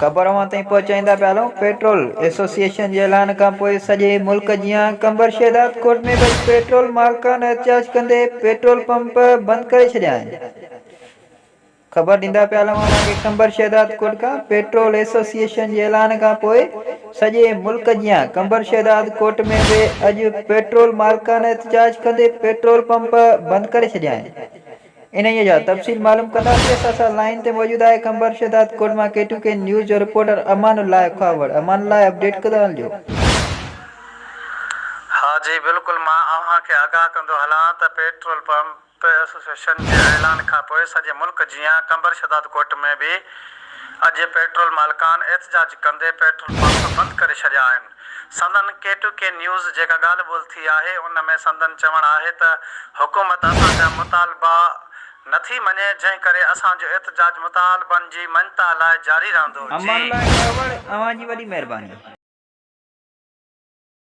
خبر اوهان تائين پهچائيندا پيا هلون پيٽرول ايسوسيئيشن جي اعلان کانپوء سڄي ملڪ جيان قمبر شهدادڪوٽ ۾ به پيٽرول مالڪان احتجاج ڪندي پيٽرول پمپ بند ڪري ڇڏيا آهن. خبر ڏيندا پيا هلون اوهان کي قمبر شهدادڪوٽ کان پيٽرول ايسوسيئيشن جي اعلان کانپوء سڄي ملڪ جيان قمبر شهدادڪوٽ ۾ به اڄ پيٽرول مالڪان احتجاج ڪندي پيٽرول پمپ بند ڪري ڇڏيا آهن. انهيء جا تفصيل معلوم ڪنداسين اسان سان لائين تي موجود آهي قمبر شهداد ڪوٽ مان ڪي ٽو ڪي نيوز جو رپورٽر امان الله کهاوڙ امان الله اپڊيٽ ڪندا هلجو. ها جي بلڪل مان اوهان کي آگاهه ڪندو هلان ته پيٽرول پمپ ايسوسيئيشن جي اعلان کانپوء سڄي ملڪ جيان قمبر شهداد ڪوٽ ۾ به اڄ پيٽرول مالڪان احتجاج ڪندي پيٽرول پمپ بند ڪري ڇڏيا آهن. سندن ڪي ٽو ڪي نيوز جيڪا ڳالهه ٻولهه ٿي آهي ان ۾ سندن چوڻ آهي ته حڪومت اسان جا مطالبا نٿي مڃي جنهن ڪري اسان جو احتجاج مطالبن جي مڃتا لاء جاري رهندو. امان جي. لاء ڪاوڙ اوهان جي وڏي مهرباني.